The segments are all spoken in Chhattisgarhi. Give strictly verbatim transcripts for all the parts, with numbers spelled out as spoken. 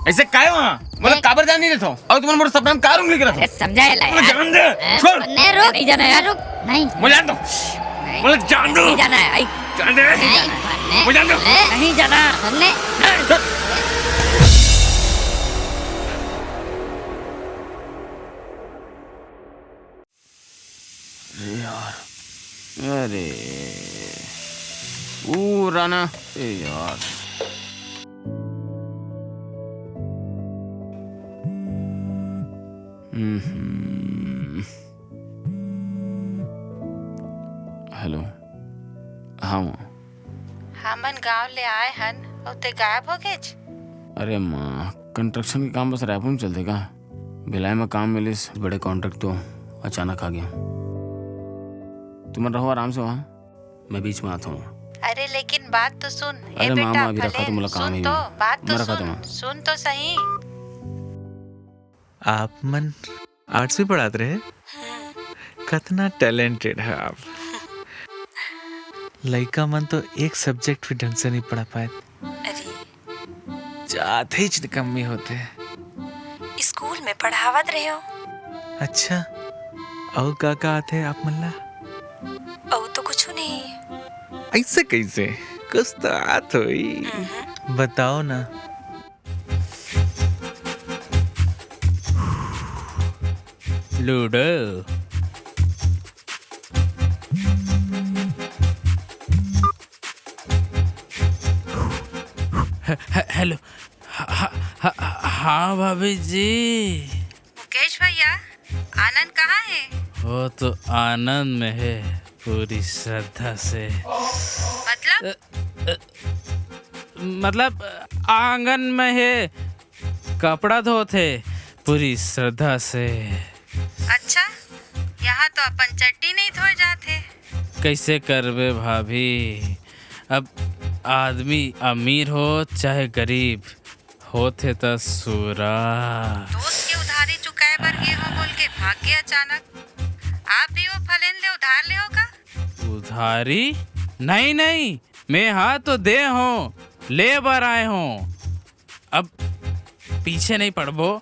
ऐसे काय वहाँ? मतलब, काबर जान नहीं देता हूँ। और तुमने मोर सपना में कार उंगली करा था। अरे, समझा है ला मोला यार। जान दे। हैं? छोड़। नहीं, रुक। नहीं जाना यार, रुक। नहीं। मोला जान दो। नहीं। मोला जान दो। नहीं जाना है, आई। जान दे। नहीं जाना है। मोला जान दो। नहीं जाना। हमने अरे यार, अरे, पूरा ना, ए यार। हम्म। हेलो, हाँ माँ। हमन गांव ले आए हन, अउ ते गायब हो गेच। अरे माँ, construction के काम बस रायपुर में चलथे का? भिलाई में काम मिलिस, बड़े contract तो अचानक आ गया। तुमन रहो आराम से वहाँ, मैं बीच में आता हूँ। अरे लेकिन बात तो सुन। ए अरे माँ, बेटा, माँ, अभी रखा फलेन, तो मोला काम सुन है तो, भी। बात तो मैं रखा सुन, तो माँ। सुन तो सही। आप मन arts भी पढ़ात रहे? हम्म। कतना talented है आप। लइका मन तो एक subject भी ढंग से नहीं पढ़ा पाए। अरे। जात ही इतनी कमी होते। स्कूल में पढ़ावत रहे हो। अच्छा, अउ का का आथे आप मन ला? अउ तो कुछ नहीं। ऐसे कैसे? कुछ तो आत होई। हम्म। बताओ ना। लूडो। ह-, ह-, हेलो। ह-, ह-, ह-, हाँ, भाभी जी। मुकेश भैया, आनंद कहाँ है? वो तो आनंद में है, पूरी श्रद्धा से। मतलब? अ, अ, मतलब, आंगन में है, कपड़ा धोत हे, पूरी श्रद्धा से। अच्छा, यहाँ तो अपन चड्डी नहीं धोए जात हे। कैसे करबे भाभी, अब आदमी अमीर हो चाहे गरीब, होथे त सुरा। दोस्त के उधारी चुकाए बर गे हो बोल के भाग गे अचानक। आप भी वो फलेन ले उधार ले हो का? उधारी? नहीं, नहीं, मैं हा तो दे हों, ले बर आए हों। अब पीछे नहीं पड़बो,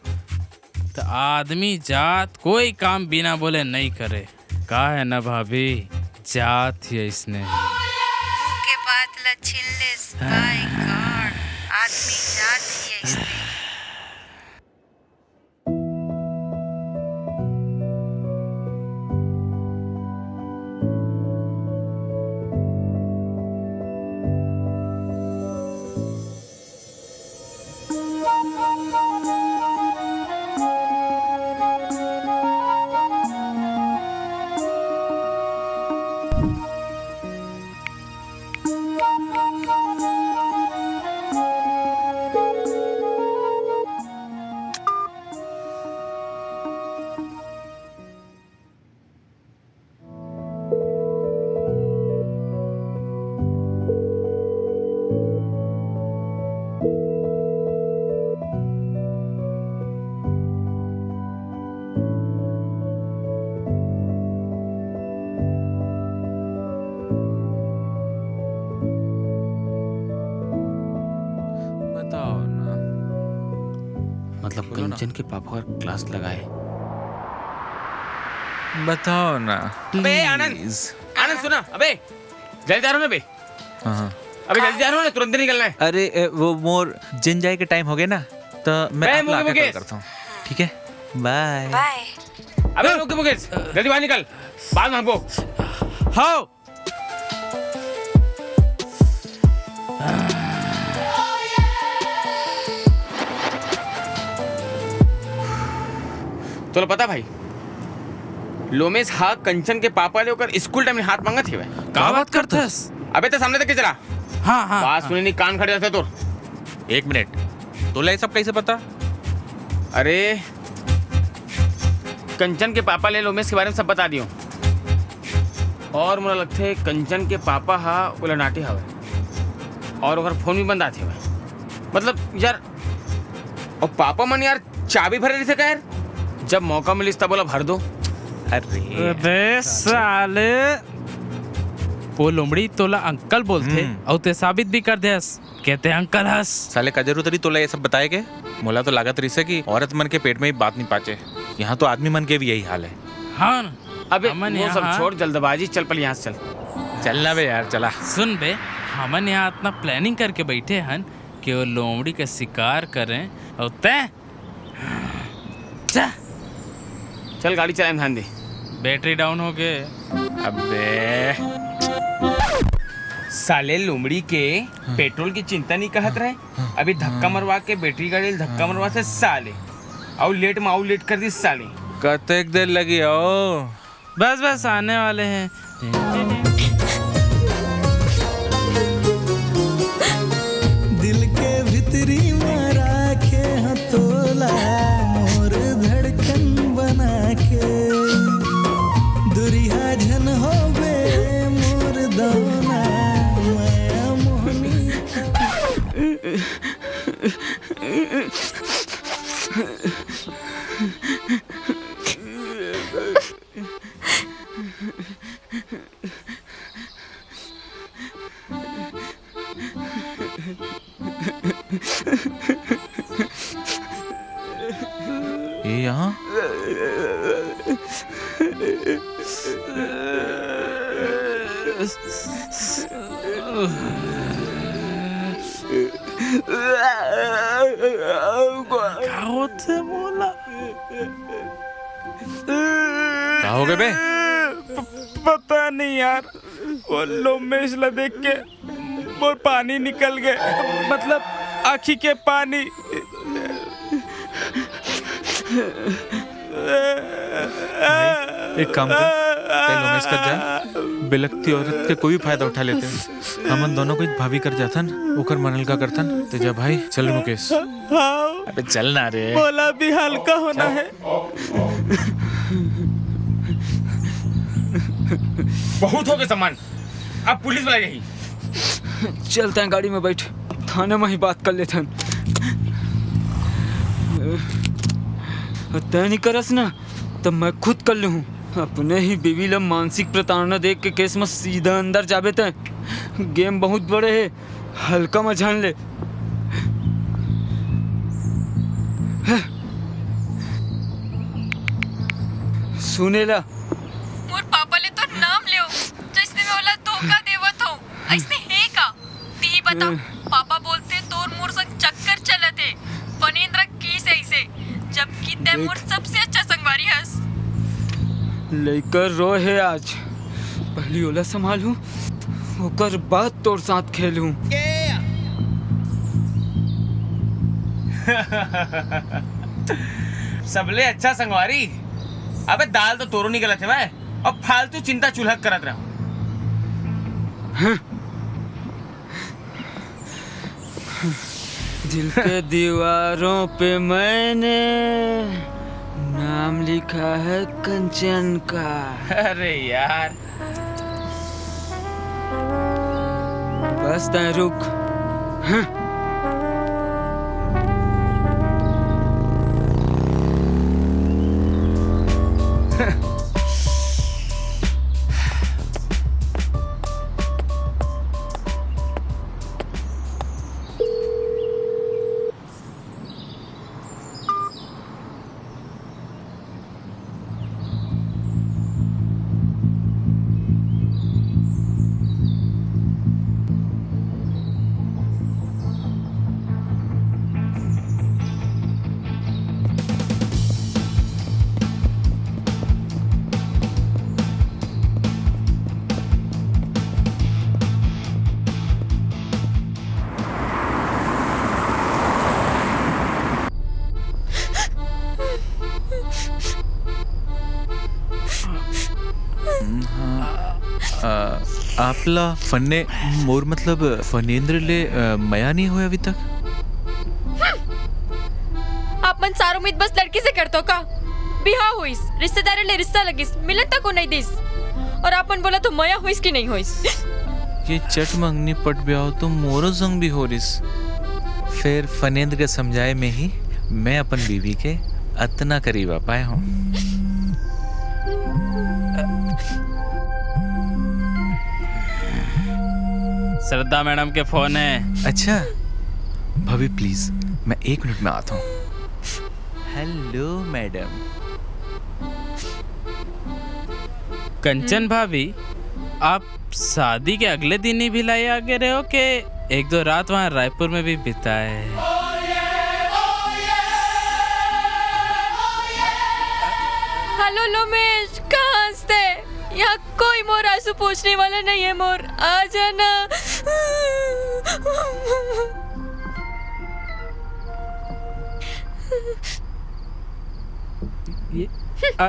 त आदमी जात कोई काम बिना बोले नहीं करे। का है ना भाभी, जात ही अइसने। मुंह के बात ला छीन लेस, by God, आदमी जात ही अइसने। बताओ ना। मतलब, बोलो ना। कंचन के पापा का क्लास लगाए। बताओ ना, अबे, आनंद, please। आनंद, सुना, अबे, जल्दी जा रहा हूँ ना बे। हाँ, हाँ। अबे, जल्दी जा रहा हूँ ना, तुरंत ही निकलना है। अरे, ए, वो मोर जिम जाए के टाइम हो गया ना, तो मैं बे, आप ला मुकेश, आके कॉल मुकेश। करता हूँ, ठीक है? बाय। बाय। अबे, रुक, मुकेश, जल्दी बाहर निकल, बाद में हमको। हाँ। तोला पता भाई, लोमेश हा कंचन के पापा ले ओकर स्कूल टाइम ले हाथ मांगत हेवय। का बात करथस? अबे ते सामने तक के चला। हाँ, हाँ, बात हाँ। सुने नहीं, कान खड़े रहते तोर। एक मिनट, तोला ये सब कैसे पता? अरे, कंचन के पापा ले लोमेश के बारे में सब बता दियो। और मोला लगथे कंचन के पापा हा ओला नाटे हवय और ओकर फोन भी बंद आथे हवय। मतलब यार, और पापा मन यार चाबी भरे रहिथे का यार? जब मौका मिलिस तब ओला भर दो। अरे अबे साले, वो लोमड़ी तोला अंकल बोलथे, हम्म। अउ ते साबित भी कर देस के ते अंकल हस। साले का जरूरत रही तोला ये सब बताए के? मोला तो लागत रहिसे कि औरत मन के पेट में ही बात नहीं पाचे। यहाँ तो आदमी मन के भी यही हाल है। हाँ न? अबे हमन वो सब यहाँ छोड़, जल्दबाजी, चल पहले यहाँ से चल। चलना बे यार, चला। सुन बे, हमन यहाँ इतना planning करके बैठे हन कि वो लोमड़ी का शिकार करें, और तैं जा। चल गाड़ी चलाए में ध्यान दे। Battery down हो गए। अबे साले लोमड़ी के हाँ। Petrol की चिंता नहीं कहत रहे। हाँ। अभी धक्का हाँ। मरवा के battery गाड़ी ल धक्का हाँ। मरवा से साले। अउ late में अउ late कर दी साले। कतेक देर लगी हो? बस बस आने वाले हैं। दिल के भीतरी में राखे हं तोला, मोर धड़कन बना के। दुरिहा झन होबे मोर दौना, मया मोहनी। ये यहाँ? का होथे मोला? का हो गए बे? प-, पता नहीं यार, वो लोमेश ला देख के मोर पानी निकल गए, मतलब आँखी के पानी। भाई, एक काम कर, तैं लोमेश कर जा, बेलकती औरत के कोई फायदा उठा लेथे। हमन दोनों कोई भाभी कर जाथन, ओकर मन हल्का करथन। ते जा भाई, चल रे मुकेश। हाँ। अबे चल ना रे। मोला भी हल्का होना है। बहुत हो गए सम्मान, अब पुलिस वाला यही। चलते हैं, गाड़ी में बैठ, थाने में ही बात कर लेते हैं। तय नहीं करस ना, तब मैं खुद कर लूँ। अपने ही बीवी ला मानसिक प्रताड़ना देख के केस में सीधा अंदर जाबे तय। गेम बहुत बड़े है, हल्का में झन ले। सुने ला। मोर पापा ले तो नाम लेव, जइसने मैं ओला धोखा देवत हूँ, अइसने हे का? तिही बता, हम्म। पापा बोलथे तोर मोर संग चक्कर चलत हे, फनेंद्र किस अइसे, जबकि तैं देख। मोर सबसे अच्छा संगवारी हस। लइका रोए हे आज, पहली ओला संभालहूँ, ओकर बाद तोर साथ खेलहूँ। सबले अच्छा संगवारी? अबे दाल तो तोरो नहीं गलत हे भाई, अब फालतू चिंता चुलहक करत रहो। हम्म। दिल के दीवारों पे मैंने नाम लिखा है कंचन का। अरे यार। बस तय रुक। हं। हम्म, हाँ। अ, आपला फन्ने, मोर मतलब फनेंद्र ले, अ, मया नहीं होय अभी तक? आप मन सारो उम्मीद बस लड़की से करतो का? बिहाव होइस, रिश्तेदारी ले रिश्ता लगिस, मिलन तक को नहीं दिस। और आप मन बोला तो मया होइस कि नहीं होइस? ये चट मंगनी पट ब्याव तो मोरो संग भी हो रिस। फिर फनेंद्र के समझाए में ही मैं अपन बीवी के अतना करीब आ पाए हूँ। श्रद्धा मैडम के फोन है। अच्छा, भाभी please, मैं एक मिनट में आता हूँ। Hello madam. कंचन भाभी, आप शादी के अगले दिन ही भिलाई आ गए रहे हो कि एक दो रात वहाँ रायपुर में भी बिताए? हेलो लोमेश, कहाँ हंसते? यहाँ कोई मोर आंसू पूछने वाला नहीं है। मोर आ जाना। ये, आ,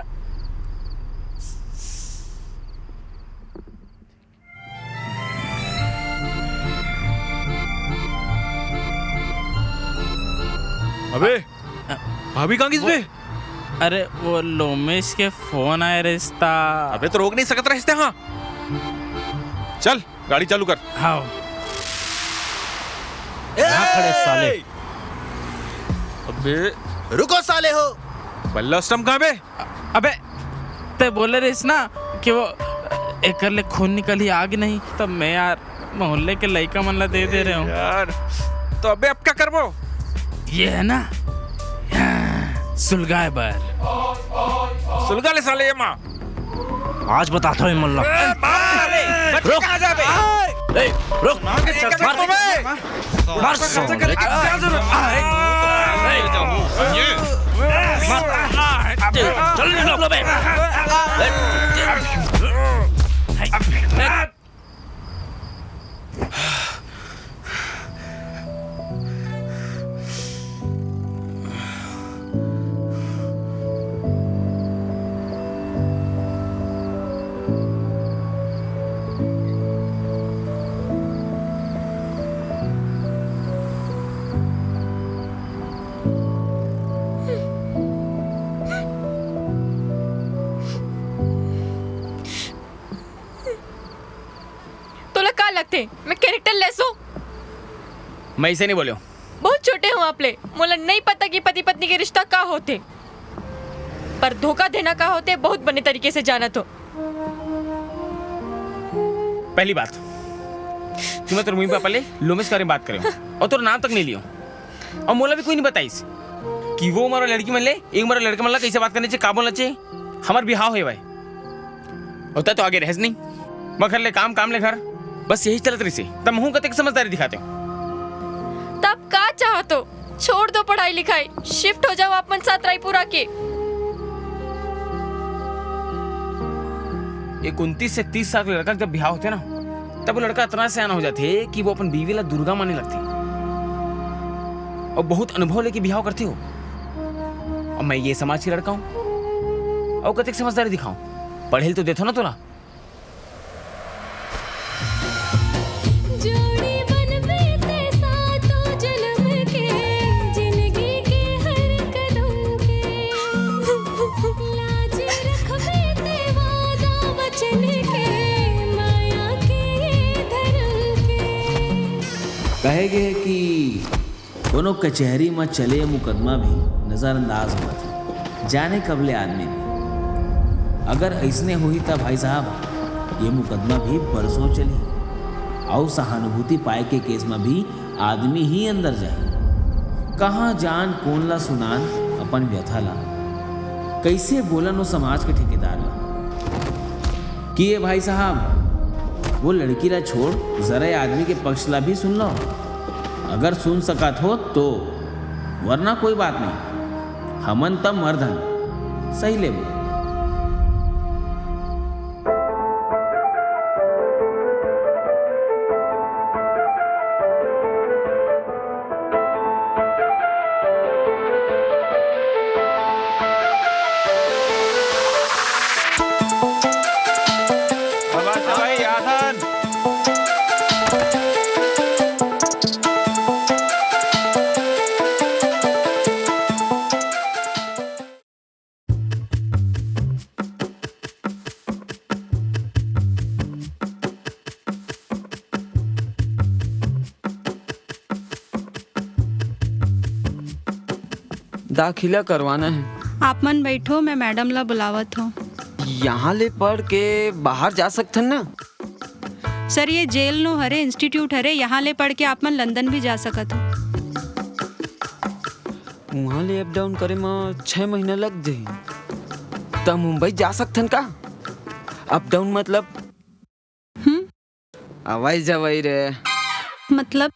अबे, भाभी कहाँ गिस बे? अरे, वो लोमेश के फोन आए रिश्ता। अबे, तो रोक नहीं सकत रिश्ते, हाँ। चल, गाड़ी चालू कर। हाँ। यहाँ खड़े साले। अबे, रुको साले हो। बल्ला उस टाइम कहाँ बे? अबे, ते बोले रहिस ना कि वो एकर ले खून निकलही आगे नहीं, तब मैं यार मोहल्ले के लइका मन ला दे दे रहे हूँ। यार, तो अबे अब क्या करबो? ये है ना, हाँ, सुलगाए बर। सुलगा ले साले ये माँ। आज बताता हूँ ये मल्ला। ए, मार साले, बच रुक। कहाँ जाबे? ए, रुक। मार के चल मार। मार। मार साले। चल निकलो बे। तोला का लगथे, मैं character less हूँ? मैं इसे नहीं बोलियो। बहुत छोटे हो आप ले, मोला नहीं पता कि पति पत्नी के रिश्ता का होथे, पर धोखा देना का होथे, बहुत बने तरीके से जानत हो। पहली बात, तुम्हें तोर मम्मी पापा ले लोमेश के बारे में बात करे हो और तोर नाम तक नहीं लियो। और मोला भी कोई नहीं बताइस कि वो उमर वाला लड़की मन ले, ए उमर वाला लड़का मन ला कैसे बात करना चाहिए, का बोलना चाहिए। हमार बिहाव हे भाई, होता तो आगे रहस नहीं। मगर ले काम, काम ले घर, बस यही चलत रहिसे। तब महू कतेक समझदारी दिखाते हो। तब का चाहत हो? छोड़ दो पढ़ाई लिखाई, shift हो जाओ आप मन साथ रायपुर आके। एक उनतीस से तीस साल के लड़का के जब बिहाव होथे ना, तब वो लड़का इतना सियान हो जाथे कि वो अपन बीवी ला दुर्गा माने लगथे और बहुत अनुभव लेके बिहाव करथे हो। और मैं ये समाज के लड़का हूँ और कतेक समझदारी दिखाऊं? पढ़े ल तो देथो ना तोला। जोड़ी बनबे ते सातों जन्म के, जिंदगी के हर कदम के। लाज रखबे ते वादा वचन के, माया के धर्म के। कहे गे हे कि कोनो कचहरी म चले मुकदमा भी नजरअंदाज होवत हे, जाने कब ले आदमी। अगर अइसने होही त भाई साहब, ये मुकदमा भी बरसों चलही। अउ सहानुभूति पाए के केस म भी आदमी ही अंदर जाही। कहाँ जान कोन ला सुनान अपन व्यथा ला, कइसे बोलन ओ समाज के ठेकेदार ला कि ये भाई साहब, वो लड़की ला छोड़, जरा ये आदमी के पक्ष ला भी सुन लो। अगर सुन सकत हो तो, वरना कोई बात नहीं, हमन त मर्द हन, सही लेबो। दाखिला करवाना हे। आप मन बैठो, मैं मैडम ला बुलावत हूँ। यहाँ ले पढ़ के बाहर जा सकथन ना? सर, ये जेल नो हरे, institute हरे, यहाँ ले पढ़ के आप मन लंदन भी जा सकत हो। उहाँ ले अप डाउन करे म छह महीना लग जाही। त मुंबई जा सकथन का? अप डाउन मतलब? हम्म। अवई जवई रे। मतलब?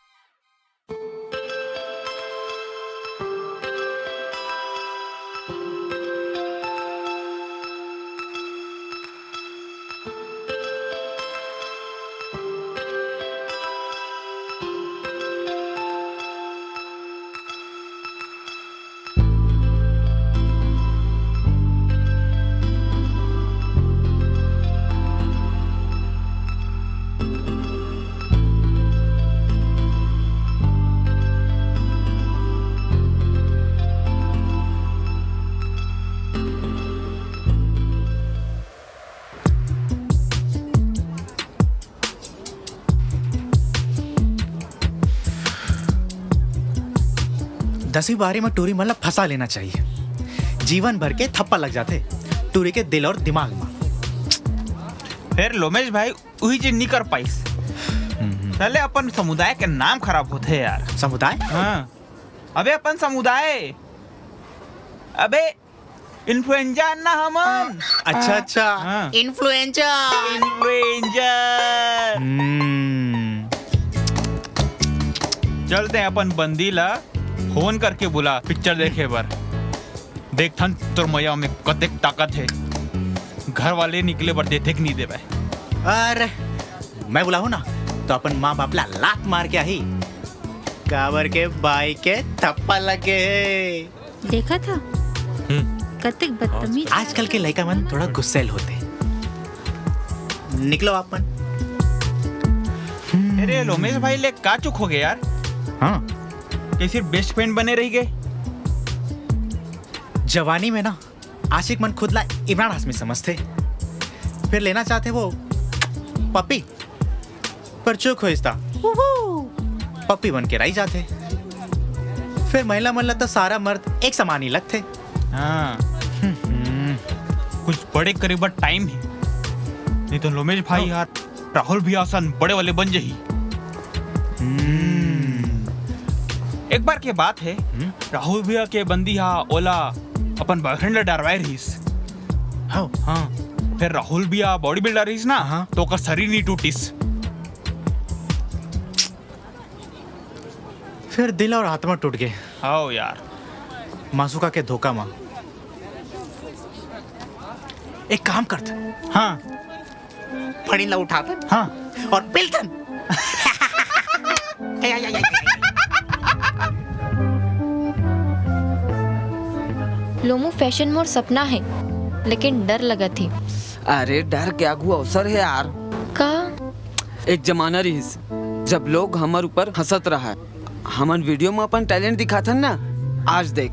दसवीं बारहवीं में टूरी मन ला फंसा लेना चाहिए। जीवन भर के थप्पा लग जाथे टूरी के दिल और दिमाग में। फिर लोमेश भाई उही चीज नहीं कर पाइस। हम्म, हम्म। साले अपन समुदाय के नाम खराब होथे यार। समुदाय? हाँ। अबे अपन समुदाय। अबे इन्फ्लुएंजा ना हमन। अच्छा, अच्छा। हाँ। इन्फ्लुएंजा। इन्फ्लुएंजा। हम्म। चलते हैं अपन बंदी ला फोन करके बुला पिक्चर देखे बर। देखथन तोर मया में कतेक ताकत हे। घर वाले निकले बर देथे कि नहीं देवे। अरे, मैं बुलाहूँ ना, तो अपन माँ बाप ला लात मार के आही। काबर के बाई के थप्पा लगे हे। देखा था? हम्म। कतेक बदतमीज। आजकल के लइका मन थोड़ा गुस्सैल होथे। निकलो आप मन। अरे, लोमेश भाई ले का चूक हो गया यार? हाँ। के सिर्फ बेस्ट फ्रेंड बने रह गए? जवानी में ना, आशिक मन खुद ला इमरान हाशमी समझथे, फिर लेना चाहथे वो पप्पी, पर चूक होइस ता पप्पी बन के रह जाथे। फिर महिला मन ला तो सारा मर्द एक समान ही लगथे। हाँ। हम्म। कुछ बड़े करे बर टाइम हे, नहीं तो लोमेश भाई हाँ। यार राहुल भैया असन बड़े वाले बन जाही। हम्म। एक बार के बात हे, हम्म। राहुल भैया के बंदी हा ओला अपन बॉयफ्रेंड ला डरवाए रहिस। हाँ। हाँ। फिर राहुल भैया बॉडी बिल्डर रहिस ना, हाँ। तो ओकर शरीर नहीं टूटिस। फिर दिल और आत्मा टूट गए। हाँ यार। मासुका के धोखा मा। एक काम करत। हाँ। फणीन ला उठाथन। हाँ। और पेलथन। लोमू, फैशन मोर सपना हे, लेकिन डर लगत हे। अरे, डर के आगू अवसर हे यार। का? एक जमाना रहिस, जब लोग हमर ऊपर हंसत रहा। हमन वीडियो में अपन टैलेंट दिखाथन ना, आज देख।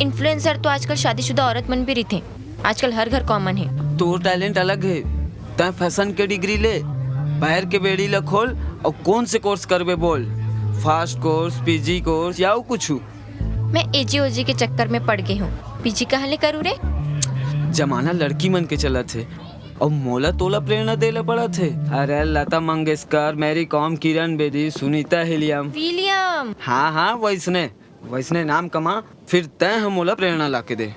इन्फ्लुएंसर तो आजकल शादीशुदा औरत मन भी रहिथे, आजकल हर घर कॉमन हे। तोर टैलेंट अलग हे, तैं फैशन के डिग्री ले, पैर के बेड़ी ल खोल, और कौन से कोर्स करबे बोल, फास्ट कोर्स, पीजी कोर्स या अउ कुछ। मैं एजी ओजी के चक्कर में पड़ गई हूँ, पीजी कहाँ ले करूँ रे? जमाना लड़की मन के चलत हे, और मोला तोला प्रेरणा देला पड़त हे। अरे Lata Mangeshkar, Mary com, Kiran Bedi, Sunita helium. William. हाँ हाँ, वैसने वैसने नाम कमा, फिर तैं ह मोला प्रेरणा लाके दे।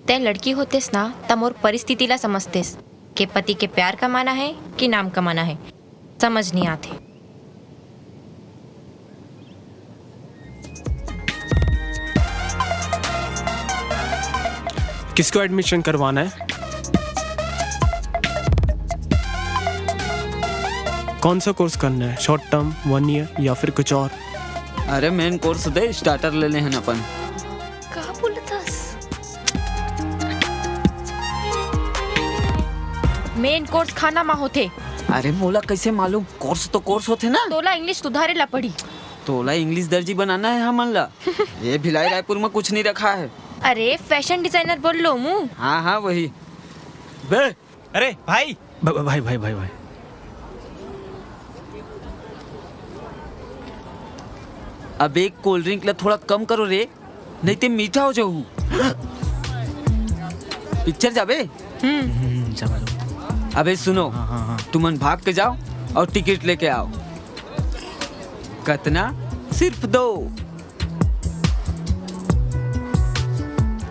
तैं लड़की होतेस ना, त मोर परिस्थिति ला समझतेस, के पति के प्यार कमाना है कि नाम कमाना है, समझ नहीं आते। किसको एडमिशन करवाना है? कौन सा कोर्स करना है, शॉर्ट टर्म, वन ईयर या फिर कुछ और? अरे मेन कोर्स दे, स्टार्टर ले ले हन अपन। का बोलत हस? मेन कोर्स खाना मा होथे। अरे मोला कैसे मालूम? कोर्स तो कोर्स होथे ना। तोला इंग्लिश सुधारे ला पड़ी। तोला इंग्लिश दर्जी बनाना है हमन ला। ये भिलाई रायपुर में कुछ नहीं रखा है। अरे फैशन डिजाइनर बोल लो मु। हाँ हाँ वही। बे अरे भाई। भ-, भ-, भाई, भाई, भाई, भाई। अब एक कोल्ड ड्रिंक ला थोड़ा कम करो रे, नहीं ते मीठा हो जाऊ। पिक्चर जाबे? हम्म, जाओ, जाओ। अबे सुनो, हाँ, हाँ, हाँ। तुमन भाग के जाओ और टिकट लेके आओ। कतना? सिर्फ दो।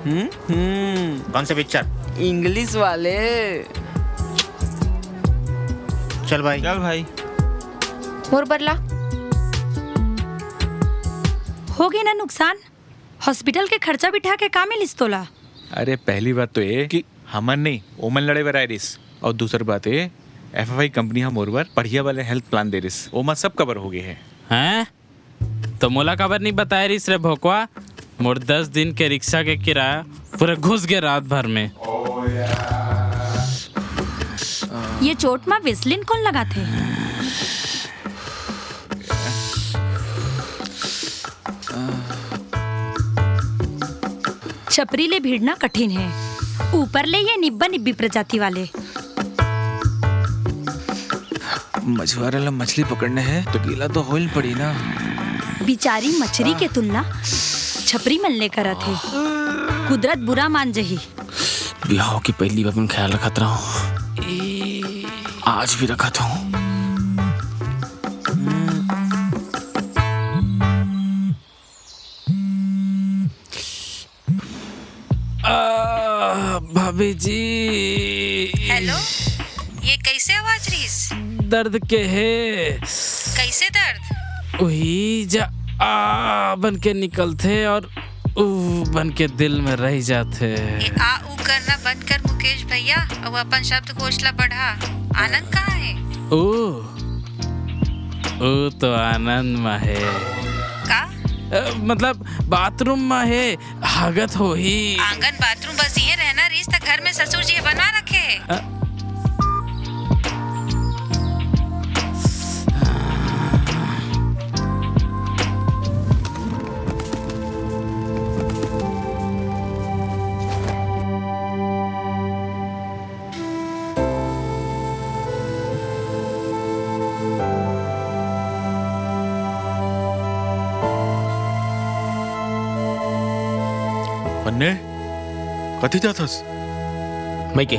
हम्म हम्म। कौन से पिक्चर? इंग्लिश वाले। चल भाई। चल भाई। मोर बर ला। हो गे ना नुकसान। हॉस्पिटल के खर्चा बिठा के का मिलिस तोला? अरे, पहली बात तो ये कि हमन नहीं, ओमन लड़े बर आए रिस। और दूसर बात ये, एफएफआई कंपनी ह मोर बर बढ़िया वाले हेल्थ प्लान दे रिस, ओमा सब कवर हो गे हे। हैं? तो मोला काबर नहीं बताए रिस रे भोकवा? मोर दस दिन के रिक्शा के किराया पूरा घुस गे रात भर में। ये चोट मा वेसलिन कौन लगाथे? छपरी ले भिड़ना कठिन हे, ऊपर ले ये निब्बा निब्बी प्रजाति वाले। मछुआरा ला मछली पकड़ने हे तो गीला तो होइल पड़ी ना। बिचारी मछरी के तुलना छपरी मन ले करत हे। कुदरत बुरा मान जही। बिहाव के पहिली अपन ख्याल रखत रहूं, आज भी रखत हूं। आ, भाभी जी। हेलो, ये कैसे आवाज रहीस? दर्द के हे। कैसे दर्द? वही जा आ बन के निकलथे और ऊ बन के दिल में रह जाथे। ये आ ऊ करना बंद कर मुकेश भैया, अउ अपन शब्दकोश ला बढ़ा। आनंद कहाँ है? ऊ, ऊ तो आनंद में है। का? अ, मतलब बाथरूम में है, हागत होही। आंगन बाथरूम बस इहे रहना रहीस त घर में ससुर जी बनवा रखे। अ, अन्ने, कति जाथस? मइके।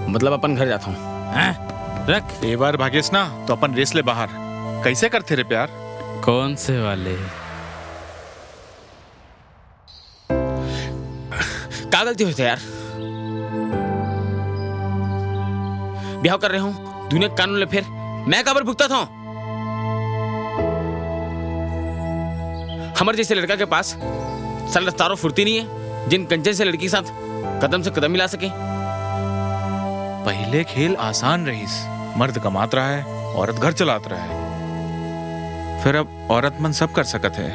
मतलब अपन घर जात हूँ। हैं? रख। ए बार भागेस ना, तो अपन रेस ले बाहर। कैसे करथे रे प्यार? कौन से वाले? का गलती होथे यार? बिहाव कर रहे हूँ, दुनिया के कानून ले फेर मैं काबर भुगतत हूँ? हमर जैसे लड़का के पास साला रफ्तारो फुर्ती नहीं है, जिन कंचन से लड़की के साथ कदम से कदम मिला सके। पहिले खेल आसान रहिस, मर्द कमात रहा है, औरत घर चलात रहा है। फिर अब औरत मन सब कर सकत है,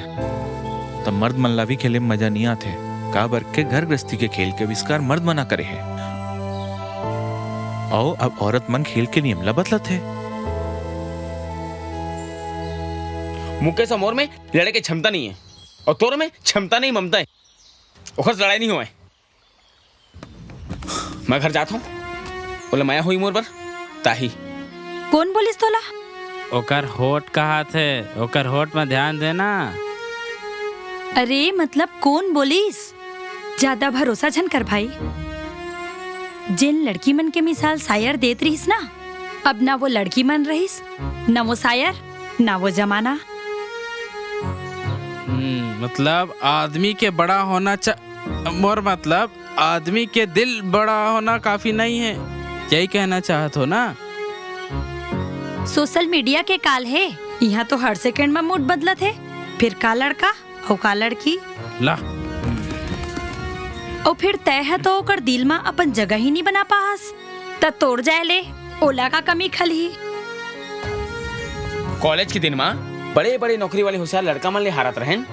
त मर्द मन ला भी खेले में मजा नहीं आथे। काबर के घर गृहस्थी के खेल के आविष्कार मर्द मना करे है, अउ अब औरत मन खेल के नियम ला बदलत है। मुकेश अउ मोर में लड़े के क्षमता नहीं है, अउ तोर में क्षमता नहीं, ममता है। ओखर से लड़ाई नहीं होए। मैं घर जात हूँ, ओला मया होई मोर बर, ताही। कौन बोलिस तोला? ओकर होठ कहाथे, ओकर होठ में ध्यान देना। अरे, मतलब कौन बोलिस? ज्यादा भरोसा झन कर भाई। जेन लड़की मन के मिसाल सायर देत रहिस ना, अब ना वो लड़की मन रहिस, ना वो सायर, ना वो जमाना। हम्म, मतलब आदमी के बड़ा होना चा-, मोर मतलब आदमी के दिल बड़ा होना काफी नहीं है, यही कहना चाहत हो ना? सोशल मीडिया के काल हे, इहाँ तो हर सेकंड में मूड बदलत हे, फिर का लड़का अउ का लड़की। ला। अउ फिर तैं ह तो ओकर दिल म अपन जगह ही नी बना पाहस, त तोर जाय ले ओला का कमी खलही? कॉलेज के दिन म बड़े-बड़े नौकरी वाले होशियार लड़का मन ले हारत रहेन,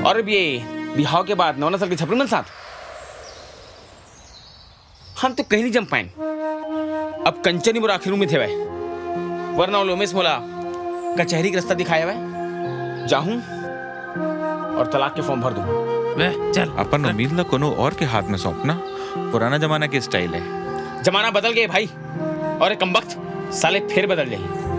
और अब ये बिहाव के बाद नौ नसल के छपरी मन साथ। हम तो कहीं नहीं जम पाएन। अब कंचन ही मोर आखिरी उम्मीद हवय, वरना वो लोमेश मोला कचहरी के रास्ता दिखाए हवय। जाहूं और तलाक के फॉर्म भर दूं। बे, चल। अपन उम्मीद ला कोनो और के हाथ में सौंपना पुराना जमाना के स्टाइल है। जमाना बदल गए भाई, और ये कमबख्त साले फिर बदल जाही।